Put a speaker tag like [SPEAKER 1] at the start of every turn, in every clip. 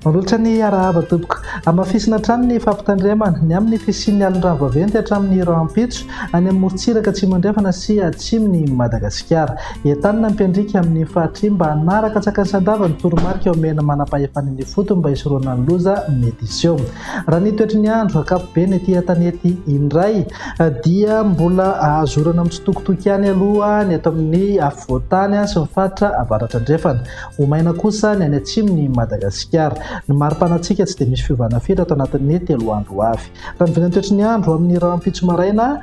[SPEAKER 1] Manolotra ny arahaba tompoko. Hamafisina hatrany ny fampitandremana ny amin'ny fisian'ny alin-drano vaventy hatramin'ny rahampitso any amin'ny morontsiraka atsimo andrefana sy atsimon'i Madagasikara. Entanina ny mpiandriaka amin'ny faritra iny mba hanaraka antsakany sy andavany ny toromarika omena manam-pahefana eny ifotony mba hisorohana ny loza mety hiseho. Raha ny toetry ny andro ankapobeny ety an-tanety indray dia mbola azo orana mitsitokotoko ihany aloha ny eto amin'ny afovoan-tany sy ny faritra avaratra andrefana. Ho maina kosa ny any atsimon'i Madagasikara. Ny mari-panantsika tsy dia misy fiovana firy ato anatin'ny telo andro ho avy. Raha ny vinantoetry ny andro amin'ny rahampitso maraina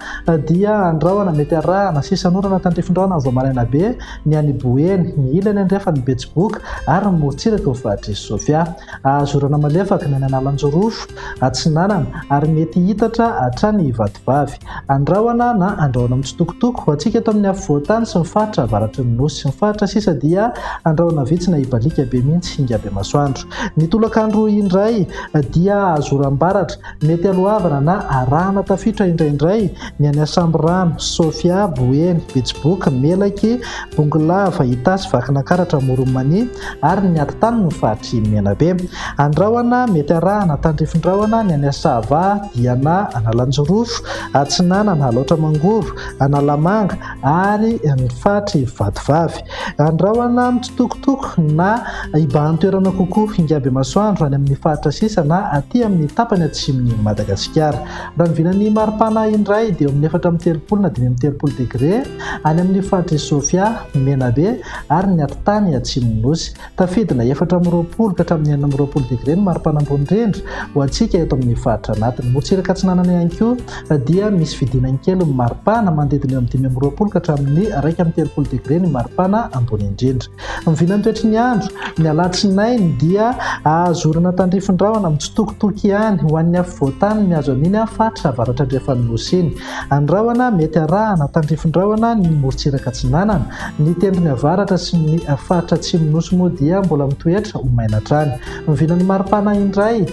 [SPEAKER 1] dia andrahona mety arahana sisan'orana tandrifin-drahona vao maraina be ny any Boeny, ny ilany andrefan'i Betsiboka ary ny morontsiraky ny faritr'i Sofia. Azo orana malefaka ny any Analanjirofo, Atsinanana ary mety hiitatra hatrany Vatovavy. Andrahona na andrahona mitsitokotoko ho antsika eto amin'ny afovoan-tany sy ny faritra avaratry ny Nosy. Ny faritra sisa dia andrahona vitsy na hibaliaka be mihitsy hingabe masoandro. Ny tolakandro indray dia azo oram-baratra, mety aloavana na arahana tafiotra indraindray ny any Asambirano, Sofia, Boeny, Betsiboka, Melaky, Bongolava, Itasy, Vakinankaratra, Amoron'i Mania ary ny atitanin'ny faritr'i Menabe. Andrahona mety arahana tandrifin-drahona ny any Sava, Diana, Analanjirofo, Atsinanana, Alaotra Mangoro, Analamanga ary ny faritr'i Vatovavy. Andrahona mitsitokotoko na hibahan-toerana kokoa Ingabemasoandro any amin'ny faritra sisa na aty amin'ny tapany atsimon'i Madagasikara. Raha ny vinan'ny maripana indray dia eo amin'ny 34 na 35 degre any amin'ny faritr'i Sofia, Menabe ary ny atitany atsimon'ny Nosy. Tafidina 24 ka hatramin'ny 26 degre ny maripana ambony indrindra ho antsika eto amin'ny faritra anatiny. Morontsiraka atsinanana ihany koa dia misy fidinany kely ny maripana, manodidina eo amin'ny 25 ka hatramin'ny 31 degre ny maripana ambony indrindra. Ny vinan'ny toetry ny andro, ny alatsinainy dia azo orana tandrifin-drahona mitsitokotoko ihany ho an'ny afovoan-tany mihazo an'iny faritra avaratra andrefan'ny Nosy iny. Ny rahona mety arahana tandrifin-drahona ny morontsiraka atsinanana. Ny tendrony avaratra sy ny faritra atsimon'ny Nosy moa dia mbola mitoetra ho maina hatrany. Ny vinan'ny maripana indray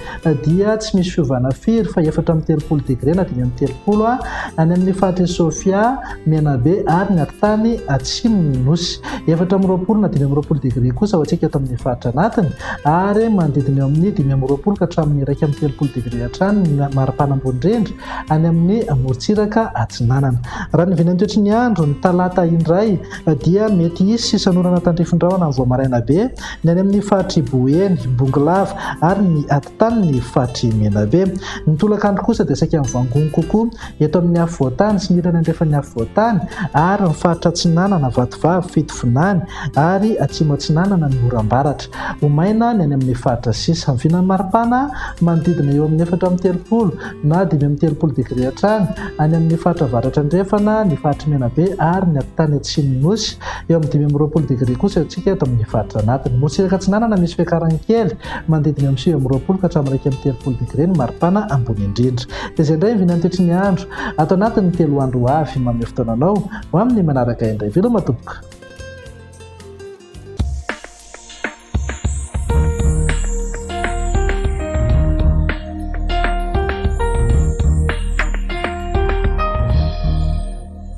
[SPEAKER 1] dia tsy misy fiovana firy fa 34 degre na 35 any amin'ny faritr'i Sofia, Menabe ary ny atitany atsimon'ny Nosy. 24 na 25 degre kosa ho antsika eto amin'ny faritra anatiny ary manodidina eo amin'ny 25 ka hatramin'ny 31 degre hatrany ny maripana ambony indrindra any amin'ny morontsiraka atsinanana. Raha ny vinantoetry ny andro, ny talata indray dia mety hisy sisanorana tandrifin-drahona vao maraina be ny any amin'ny faritr'i Boeny, Bongolava ary ny atitanin'ny faritr'i Menabe. Ny tolakandro kosa dia saika mivangongo kokoa eto amin'ny afovoan-tany sy ny ilany andrefan'ny afovoan-tany ary ny faritra atsinanana, Vatovavy, Fitovinany ary atsimo atsinanana ny oram-baratra. Ho maina ny any amin'ny faritra sisa. Ny vinan'ny maripana manodidina eo amin'ny 34 na 35 degre hatrany any amin'ny faritra avaratra andrefana, ny faritr'i Menabe ary ny atitany atsimon'ny Nosy. Eo amin'ny 25 degre kosa eo antsika eto amin'ny faritra anatiny. Morontsiraka atsinanana misy fiakarany kely, manodidina eo amin'ny 29 ka hatramin'ny 31 degre ny maripana ambony indrindra. Dia izay indray ny vinantoetry ny andro ato anatin'ny telo andro ho avy. Manome fotoana anao ho amin'ny manaraka indray. Veloma tompoko.